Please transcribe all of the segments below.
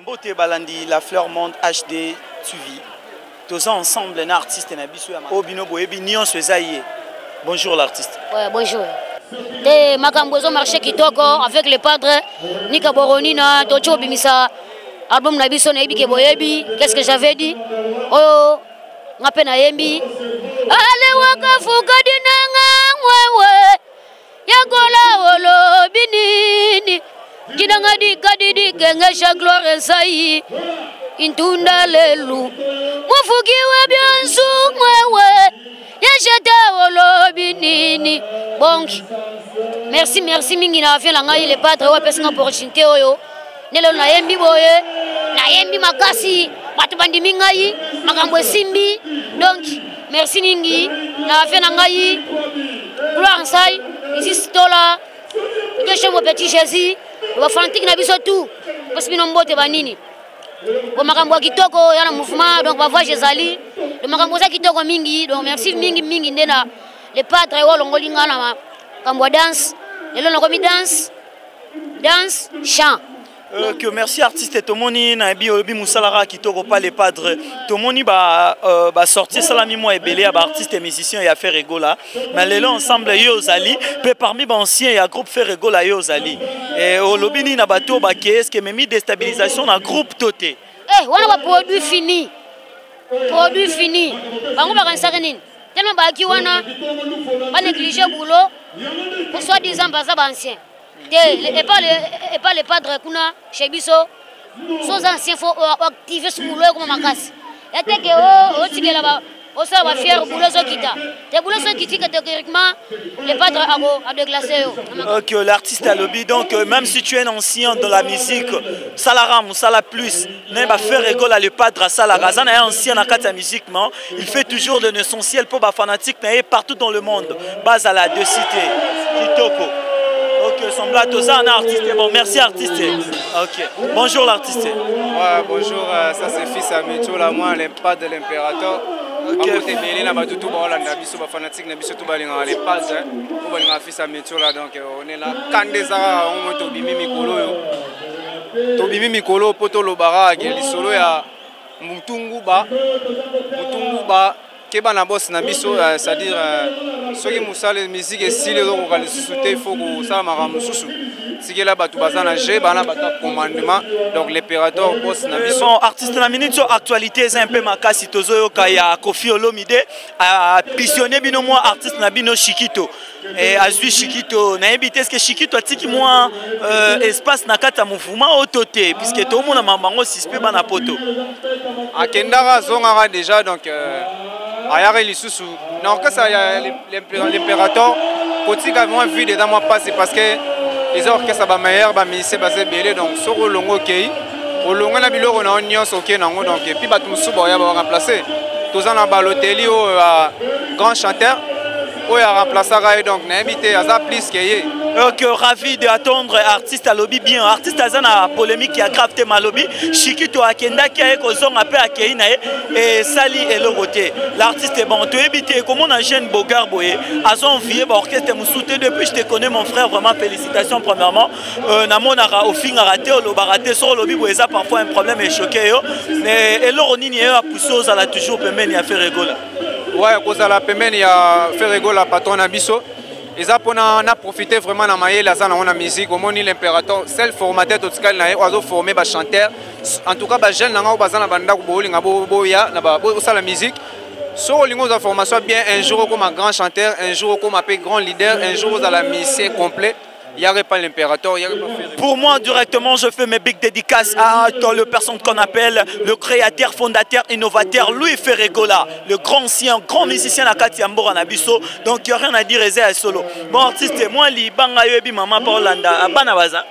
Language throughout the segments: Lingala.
Mbote balandi La Fleur Monde HD TV. Toza ensemble na artiste na biso ya oyo bino boyebi nyonso eza ye. Bonjour l'artiste. Ouais, bonjour. Te makambo ezo marché kitoko avec le padre Nika Boronina toki obimisa album na biso nayebi ke boyebi qu'est-ce que j'avais dit oyo nga mpe nayembi ale wakafuka dinanga wewe Yagola olobi nini kinanga dikadidi kengesha gloire nsai intunda lelu mufuki wa byansu mwewe yeshete olobi nini bonki merci merci mingi na afia na ngai le padre oyo apesi nga opportunité oyo nde lelo nayembi boye nayembi makasi bato bandimi ngai makambo esimbi donc merci mingi na afia na ngai gloire nsai isis tola Dieu mon petit Jésus bafanatike na biso tout pesi bino mbote banini bo makambo ya kitoko ya na mouvement donc bavoyage ezali donc makambo eza kitoko mingi donc merci mingi mingi nde na le padre oyo alongoli ngai na makambo ya danse lelo nakomi danse danse chant. Que merci artiste tomoni nayebi oyebi mosala kaka kitoko pa le padre tomoni ba euh, basorti esalami mwa ebele ya baartiste musicien ya Ferre Gola mais lelo ensemble yo ozali mpe parmi baancien ya groupe Ferre Gola yo ozali eh, olobi nini na bato oyo bakeye eske ememi déstabilisation na groupe to te eh, wana baproduit fini produit fini bango bakanisaki nini tellement bayaki wana banéglige boulot po soit disant baza baancien te epa le padre kuna chez biso so oza ancien fo oactive su boulot ekoma makasi ya te ke otikela osala bafiere boulot ezokita te boulot ezokiti catégoriquement le padre ako adéclasse yo. Ok, l'artiste alobi donc euh, même si tu es un ancien dans la musique salara mosala plus naye baFerre Gola le padre asalaka aza na ye ancien na kati ya musique mais il fait toujours de l'essentiel mpo bafanatique na ye partout dans le monde bazala de cité kitoko. Ok, sembla toza na artiste. Bon, merci artiste. Ok, bonjour l'artiste. Ouais, bonjour, ça c'est fils à Metio, moi les pas de l'impérateur. Bambote ebele na bato tu baolanda biso bafanatique na biso tu balingaka les padre oyo balingaka fils ya Metio là. Donc on est là kanda eza kaka yango moi tobimi mikolo oyo tobimi mikolo mpo tolobaka ke lisolo ya mutunguba mutunguba keba na boss na biso, c'est-à-dire soki mosala musique esili ezokoka lisusu te, il faut kosala makambo mosusu tikela bato baza na jeu bana bato ya commandement, donc l'impérateur boss na biso. Bon artiste, na minute oyo actualité eza un peu makasi tozoyoka ya Kofi Olomide apisionne bino mwa artiste na bino Shikito. Eh, azwi Shikito nayebi te eske Shikito atiki mwa espace na kati ya mouvement oyo to te puisque tomona makambo yango suspect bana poto. Akendaka azongaka déjà, donc ayaka lisusu na orchestre ya l'impérateur kotika mwa vide eza mwa mpasi parce que eza orchestre bameilleur bamusicien baza ebele. Donc soki olongo okei olongwe na biloko na yo nyonso okei nango, donc et puis bato mosusu baoya baremplace. Toza na Baloteli oyo ya grand chanteur oyo aremplaçaka ye, donc nayebi te aza plus ke ye. Ok, ravi de attendre artiste alobi bien. Artiste aza na polémique ya grave te malobi. Shikito akendaki aye kozonga mpe akei na ye esali eloko te. L'artiste bon toyebi te komona jeune Bogar boye azo envier ba orchestre mosusu te. Depuis je te connais mon frère, vraiment félicitations premièrement. Namonaka ofingaka te olobaka te soki olobi boye eza parfois un problème echoke yo mais eloko nini eyo apousse ozala toujours pembeni ya Ferre Gola? Ouais, kozala pembeni ya Ferre Gola patron na biso eza mpona na profiter vraiment na mayele aza nango na musique. Omoni l'impérateur seul formateur totikali na ye oyo azoforme bachanteur. En tout cas bajeune na nga oyo baza na bandako bolinga boya na bosala musique, soki olingi ozwa formation bien, un jour okoma grand chanteur, un jour okoma mpe grand leader, un jour ozala musicien complet, yaka pas l'impérateur, yaka pas Ferre. Pour moi, directement, je fais mes big dédicaces à toi, le personne qu'on appelle le créateur, fondateur, innovateur, Louis Ferre Gola, le grand ancien, grand musicien na kati ya mboka na biso. Donc, il n'y a rien à dire, eza solo. Bon, artiste, moi, libanga yobi maman Paulanda, bana baza.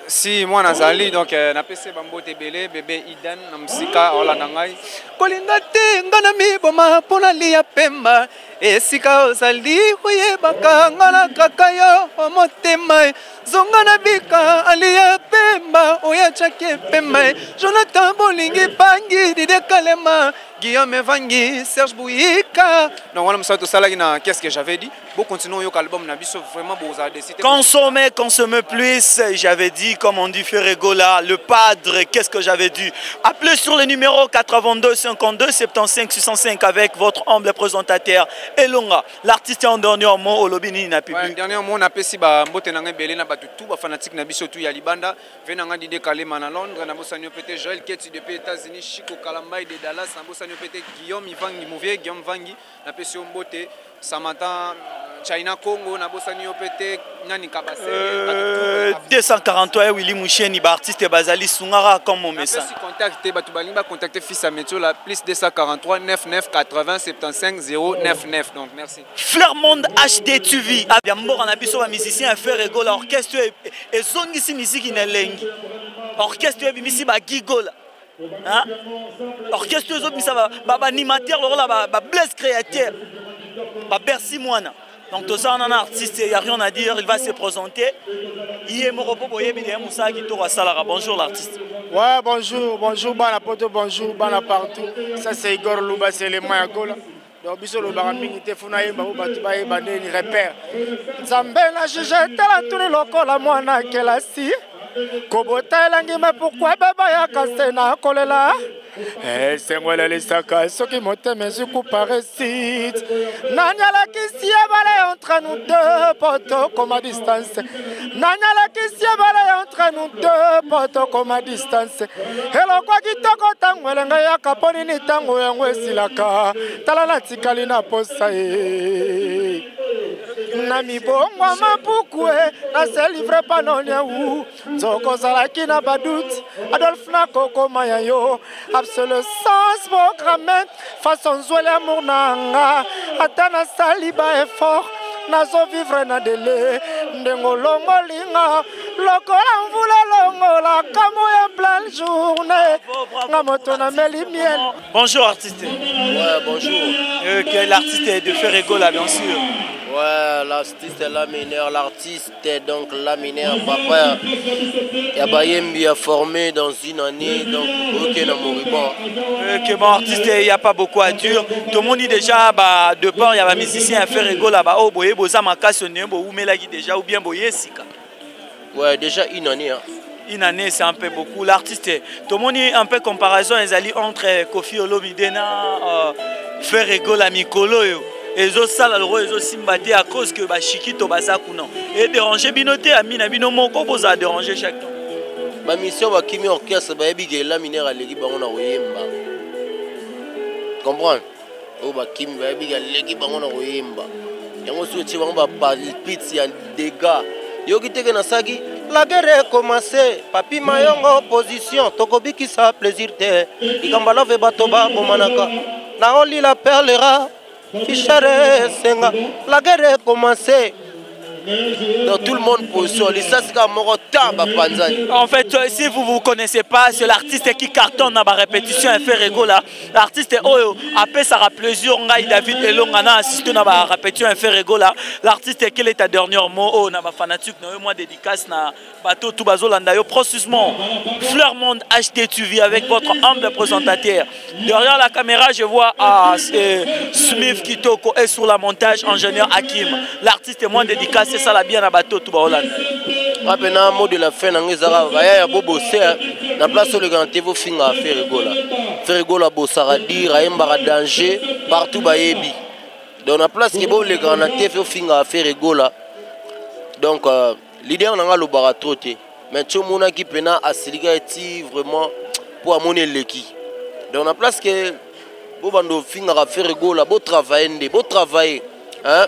Si mwana azali, donc napesi bambote ebele bebe Idan na mosika aolanda ngai kolinga te nga na miboma mpo nalia pemba esika ozali oyebaka nga na kaka yo motema zonga na bika alia pemba oyo atiaki pemba Jonathan Bolingi Pangi Dide Kalema Guillaume Evangi Serge Bouyika. Donc wana mosala tosalaki na qu'est-ce que j'avais dit. Bocontinue oyoka album na biso, vraiment bozala décide. Consommer, consommer plus, j'avais dit, comme on dit Ferre Gola, le padre, qu'est-ce que j'avais dit? Appelez sur le numéro 82 52 75 605 avec votre humble présentateur Elonga. L'artiste en dernier mot, olobi nini na public? Ouais, dernier mot, napesi ba mbote na ngai ebele na bato tout bafanatique na biso tout ya libanda. Ve na ngai Dide Kalema na Londres, nabosani yo pete Joël Keti depuis États-Unis, Chico Kalambay de Dallas, nabosani yo pete Guillaume Ivangi, Mouvier Guillaume Vangi, napesi yo mbote Samantha China Congo, nabosani yo pete nani Kabase. 243 Willy Moucheni, ba artiste bazali sungara comme mon message. Napesi contact te, bato balingi bacontacte fils ya Metiola, plus 243 99 80 75 099. Donc merci. Fleur Monde HD TV ya mboka na biso, ba musicien ya Ferre Gola, orchestre ezongisi miziki na elengi, orchestre ebimisi ba Gigola, orchestre ezobimisa baanimateur lokola ba Blaise Créateur, ba Bercy Mwana. Donc toza wana na artiste, y a rien à dire, il va se présenter ye moko mpo boyebi deya mosala kitoko asalaka. Bonjour l'artiste. Ouais, bonjour, bonjour bana poto, bonjour bana partout. Ça c'est Igor Luba, c'est le Mayagola. Donc biso lobaka mingi te, funa yemba po bato bayeba ndeni repère. Nzambe na juge tala tuni lokola mwana kelasi. Kobota elangi me pourquoi babayaka se na kolela esengo elelisaka soki motema ezwi kupa réussite. Nani alakisi ebale entre nous deux po tokoma distance? Nani alakisi ebale entre nous deux po tokoma distance? Eloko kitoko ntango elenge yaka, mpo nini ntango yango esilaka? Tala natikali na posa ye na mibongwa mapuku e nase livre panoniau nzoko ozalaki na badoute Adolphe nakokoma ya yo absolescence programme façon nzwele amour na nga ata nasali ba effort nazovivre na dele ndenge olongolinga lokola mvula elongolaka moya pleine journée nga moto nameli miel. Bonjour artiste. Ouais, bonjour. Quel artiste de Ferre Gola, bien sûr. Ouais, l'artiste est la mineur, l'artiste est donc la mineur, papa Yabayembi a formé dans une année, donc ok, na moribond. Ok, bon artiste, il n'y a pas beaucoup à dire. Tout le monde dit déjà, bah, de part, il y a un musicien à Ferre Gola, bah, oh, boye, boza makasi, bo, oumelaki déjà, ou bien boye, sika. Ouais, déjà une année. Hein. Une année, c'est un peu beaucoup. L'artiste, tout le monde dit un peu comparaison, ezali entre Koffi Olomide na Ferre Gola mikolo yo. Ezosala loro ezosimba te à cause que bashikito baza kuna edérange bino te, ami na bino moko bozala déranger chaque temps. Bamission bakimi orchestre, bayebi ke la minere aleki bango na koyemba, comprendre oyo bakimi, bayebi ke aleki bango na koyemba. Yango soki otie bango bapalpite ya dégâts, yoki teke nasalaki la guerre commencé papi mayongo opposition tokobikisa plaisir te likambo alove bato babomanaka naolila perlera fichere esenga la guerre commencé. Donc tout le monde position lisasi kaka moko ta bapanzani. En fait, si vous ne vous connaissez pas, c'est l'artiste qui cartonne dans ma répétition et Ferre Gola. L'artiste oyo apesaka plaisir ngai David Elonga na assisté na ba répétition et Ferre Gola. L'artiste, quel est ta dernier mot oh na ba fanatique na yo, moi dédicace na bateau tout bazolanda yo précisément Fleur Monde HD TV avec votre humble présentateur. Derrière la caméra, je vois ah, Smith Kitoko et sur la montage ingénieur Hakim. L'artiste est moins dédicacé ça la bien na bateau tout ba. Nga na mot de la fin na nga ezaka baya ya bobose na place oleka na te bofinga Ferre Gola. Ferre Gola bosaka dire ayembaka danger partout bayebi. Donc na place ke bolekaka na te fe ofingaka Ferre Gola. Donc leader na nga alobaka trop te, mais ti omonaki mpena asilika eti vraiment mpo amoni eleki. Donc na place ke bobanda ofingaka Ferre Gola, botravaille nde botravaille, hein?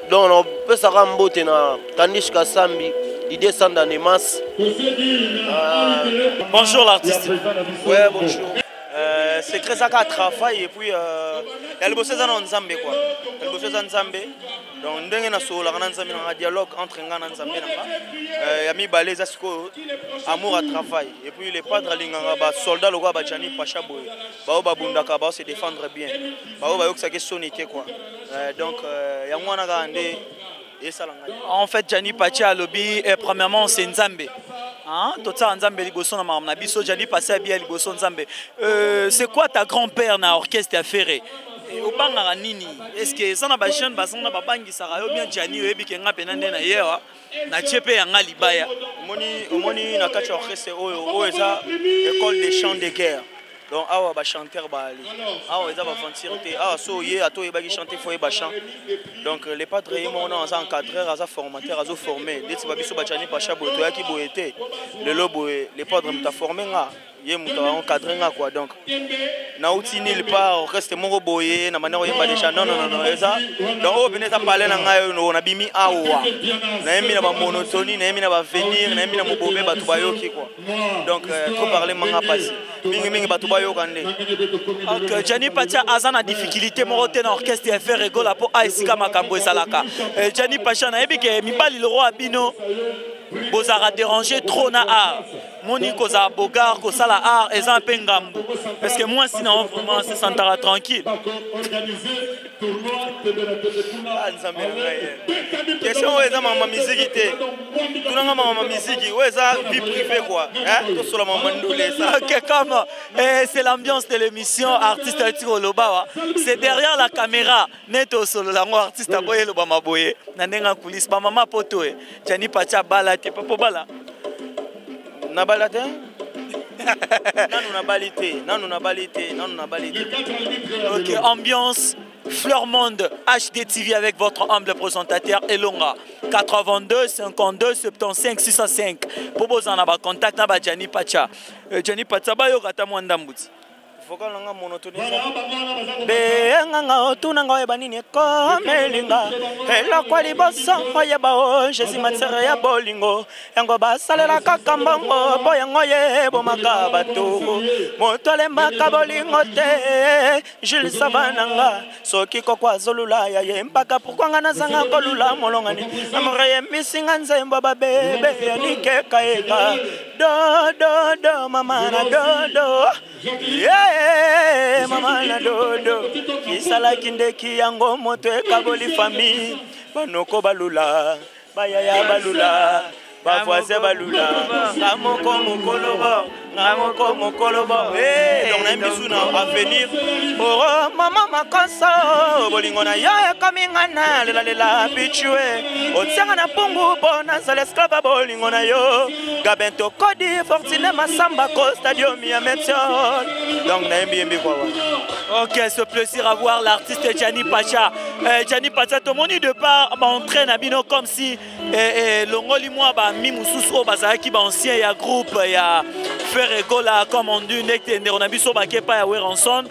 Donc napesaka mbote na Kandish Kasambi, Didier Sandanemas. Bonjour l'artiste. Ouais, bonjour. Secret ezaka travail et puis ya liboso eza na Nzambe quoi, ya liboso eza Nzambe. Donc ndenge nasololaka na Nzambe nanga, dialogue entre nga na Nzambe nanga. Ya mibale eza sikoyo amour à travail et puis le padre alingaka basoldat lokola bajani pacha boye, bao babundaka, bao se défendre bien, bao bayokisaki soni te quoi. Donc yango wana kaka nde esala ngai. En fait, Gianni Pacha alobi, premièrement c'est Nzambe. Hein? Totia Nzambe liboso na makambo na biso, Gianni Pacha abia liboso Nzambe. C'est quoi ta grand-père na orchestre ya Ferré? Eh, obangaka nini? Est ce que eza na bajeune baza na babangisaka yo bien Gianni, oyebi ke nga mpena nde na yewa natie mpe yanga libaya? Omoni, omoni na kati ya orchestre oyo, oyo eza école de chant de guerre. Donc awa bachanteur baali awa, eza baventure te. Awa so oye, ata oyebaki chante, fo oyeba chant. Donc le padre ye moko na aza encadreur, aza formateur, azoforme ndeti babiso baJianni Pacha boye. Toyaki boye te lelo boye. Le padre moto aforme nga, ye moto aencadre nga quoi. Donc nauti nulle part, orchestre moko boye na manière oyemba déjà, non, non, non, non. Eza donc oyo pene eza palais na ngai oyo nabimi awa, nayembi na bamonotonie, nayembi na bavenir, nayembi na mobobe, bato bayoki quoi. Donc trop parler manga mpasi mingimingi, bato bayoka nde. Ok, Gianni Pacha aza na difficulté moko te na orchestre ya Ferre Gola, mpo a esika makambo ezalaka. Gianni Pacha, nayebi ke mibali loro ya bino bozalaka déranger trop na art. Moni kozala bogar, kosala art eza mpe ngambu, parce que mwasi na yo vraiment se sentaka tranquille? Ah, Nzambe na ngai, question oyo eza mama miziki te. Tunanga mama miziki, oyo eza vie privée quoi. Tosola mama ndule eza. Ok, comme c'est l'ambiance de l'émission, artiste ati koloba, c'est derrière la caméra nde tosolola yango. Artiste aboye eloba maboye na ndenge ya coulisse. Bamama poto e, Gianni Pacha bala te papo bala? Nabala te nanu, nabali te nanu, nabali te nanu, nabali te. Ok, ambiance Fleur Monde HD TV avec votre humble présentateur Elonga. 82 52 75 605 po bozala na bacontact na baJianni Pacha. Gianni Pacha, bayoka ata mwa ndambuti. Vocal nanga monotonie benganga, otunanga oyeba nini ekomelinga. Eloko ya liboso oyeba o Jésus, matière ya bolingo yango basalela kaka mbongo, mpo yango yebomaka bato. Moto alembaka bolingo te. Jules Sava nanga, soki koko azolula ya ye mpaka, pourquoi nga nazanga kolula molongani? Amore yembisinga nzembo babebe ya nikekaeka do do do, mama na dodo ye, mama na dodo kisalaki ndeki yango moto ekaboli famille. Banoko balula, bayaya balula, bavoisin balula, nga moko mokolo bo, nga moko mokolo bo. Donc nayembi su na avenir oro mama makoso. Bolingo na yo ekomi nga na lelalela pichue, otianga na pungu mpo nazala esclave. Bolingo na yo Gabin Tokodi, Fortune Masamba, Costadium ya Metiol. Donc nayembi yembi kwa wana. Ok, ce plaisir à voir l'artiste Gianni Pacha. Gianni Pacha, tomoni de part baentraîne na bino comme si longoli mwa bami mosusu oyo bazalaki baancien ya groupe ya Ferre Gola, comme on dit, ndenge ndeko na biso bakepa ya Werrason,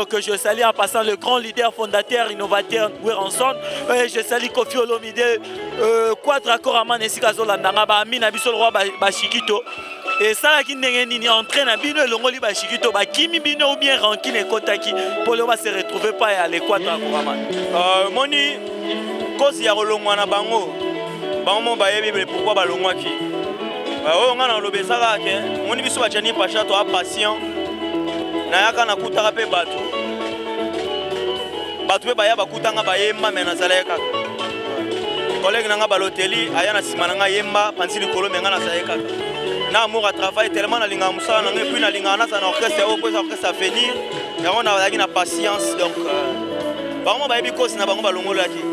que je salue en passant, le grand leader fondateur innovateur Werrason. Je salue Koffi Olomide, Quadra Koraman, esika azolandanga, baami na biso le roi Bashikito. Esalaki ndenge nini entrée na bino elongoli Bashikito, bakimi bino ou bien rancune ekotaki mpo leo base retrouve pa ya le Quadra Koraman? Moni kosi ya kolongwa na bango, bango mo bayebi pourquoi balongwaki. Oyo ngai naloba eza kaka ke moni biso baJianni Pacha toa patient. Nayaka nakutaka mpe bato, bato mpe baya bakutanga bayemba, me nazalaki kaka. Collègue na nga Baloteli aya na nsima na nga, yemba panzi likolo, me nga nazalaki kaka na amour ya travail, tellement nalingaka mosala na ngai, puis nalingaka nazala na orchestre oyo po eza orchestre avenir. Yango nazalaki na patience. Donc bango bayebi kosi na bango balongolaki,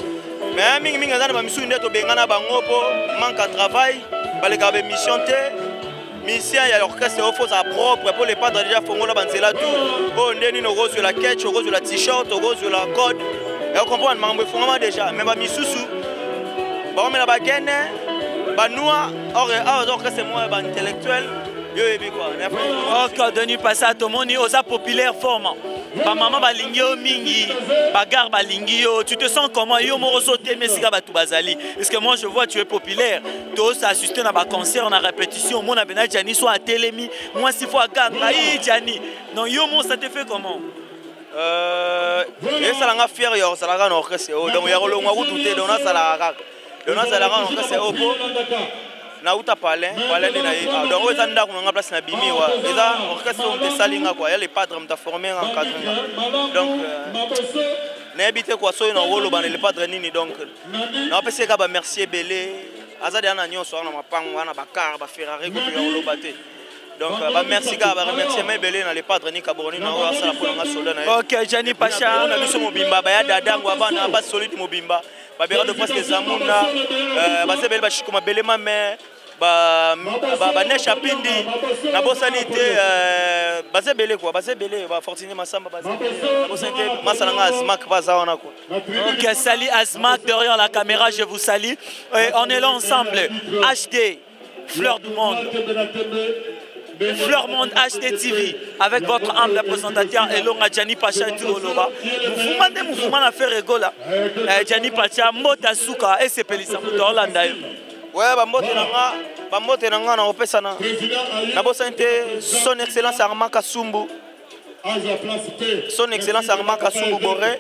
mais mingimingi eza na bamisusu nde tobengana bango mpo manque ya travail, balekaka baémission te. Musicien ya orchestre oyo fo ozala propre, mpo le padre déjà fongola banzela tout oyo. Nde nini okozwela ketch, okozwela t-shirt, okozwela code ya comprendre makambo efongama déjà. Mais bamisusu bakomela bagene banua, or awa eza orchestre moko ya baintellectuel, yo oyebi quoi. Ok, Denis Passa, tomoni oza populaire forme, bamama balingi yo mingi, bagars balingi yo. Tu te sens comment yo moko so otemi esika bato bazali? Parce que moi je vois tu es populaire, tosa assiste na baconcert, na répétition, omona mpena Gianni so atelemi, mwasi fo aganga i Gianni. Non, yo mo, ça te fait comment? Esalanga fier ya kozalaka na orchestre oyo. Donc ya kolongwa kutu te. Donc nasalaka kaka, donc nazalaka na orchestre oyo mpo nauta palin palin nde na ye. Donc oyo eza ndako na nga, place na bimi wa eza orchestre oyo moto esali nga quoi. Ya le padre moto aforme nga, encadre nga. Donc nayebi te quoi soki nakoloba na le padre nini. Donc napesi ye kaka bamerci ebele. Aza deya na nyonso wana, mapango wana, bacar, baFerrari, kutu ya koloba te. Donc bamerci kaka, baremerciement ebele na le padre Nika Boroni na oyo asala mpo na nga, soldat na ye. Ok, Jani Pacha. Na biso mobimba, baya dadango, abana basolide mobimba, babera de presque zamuna, baza ebele, bashiko mabele mame, banesha pindi, nabosani te, baza ebele kua, baza ebele, bafortune Masamba, baza ebele, nabosani te masa na nga Azmak, baza wana kua. Ok, salut Azmak derrière la caméra, je vous salue. Et on est là ensemble. HD, Fleur du Monde. Fleur Monde HD TV avec votre humble présentateur Elonga Gianni Pacha Tuoloba. Mouvement de mouvement na Ferre Gola. Gianni Pacha mbota suka esepelisa moto olanda yo. Ouais, bambote na nga, bambote na nga na kopesa na nabosani te Son Excellence Armand Kasumbu, Son Excellence Armand Kasumbu Boré,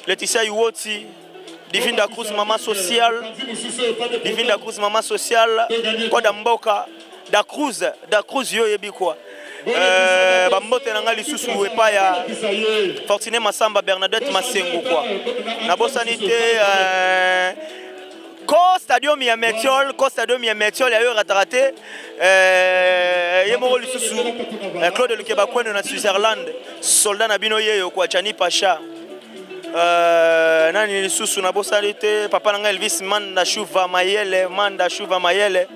Laetitia Iwoti, Divine da Cruz, Mama Sociale, Divine da Cruz, Mama Sociale, Koda Mboka, da Cruz, da Cruz, yo yebi quoi. Bambote na nga lisusu epai ya Fortuné Masamba, Bernadette Masengo quoi. Nabosani te ko stadium ya Metiol, ko stadium ya Metiol ya yo rataka te, ye moko lisusu Claude Lukeba Kwendo na Switzerland, soldat na bino yeyo kwa Jani Pacha. Nani lisusu nabosani te? Papa na ngai Elvis Manda Shuva Mayele, Manda Shuva Mayele,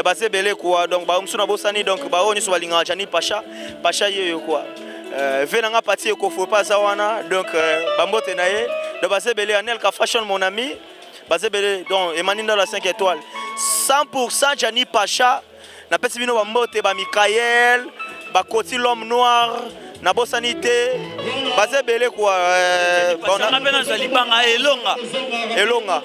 baza ebele quoi. Donc bao mosusu nabosani, donc bao nyonso balingaka Jani Pacha, Pacha yeyo quoi. Ve na nga pati ekofo epa aza wana, donc bambote na ye. Donc baza ebele, Anelka Fashion, mon ami, baza ebele. Donc Emani Ndalo ya 5 étoiles, 100% Jani Pacha, napesi bino bambote, bamikael bakoti, l'homme noir, nabosani te, baza ebele quoi. Nga mpe nazwa libanga Elonga. Elonga,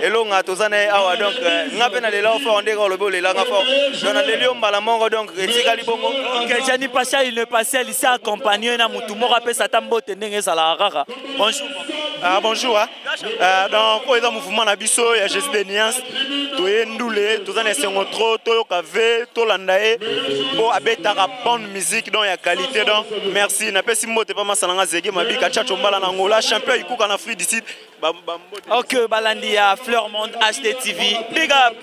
Elonga, toza na ye awa. Donc nga mpe nalela fort ndenge olobi olelanga fort, donc naleli yo mbala moko, donc etikali bongo. Ok, Jani Pacha, il ne passait lycée accompagné na mutu moko, apesa ata mbote ndenge ezalaka kaka. Bonjour. Ah, bonjour. Hein. Donc oyo eza mouvement na biso ya Jésus de Nuance, toye ndule, toza na esengo trop toyoka ve, tolanda ye mpo abetaka bonne musique, donc ya qualité. Donc merci, napesi mbote mpa masala nga Zege Mabika Chacho Mbala na Angola, champion ikuka na Afrique du Sud, bambote. Ok, balandi ya Fleur Monde HD TV, big up.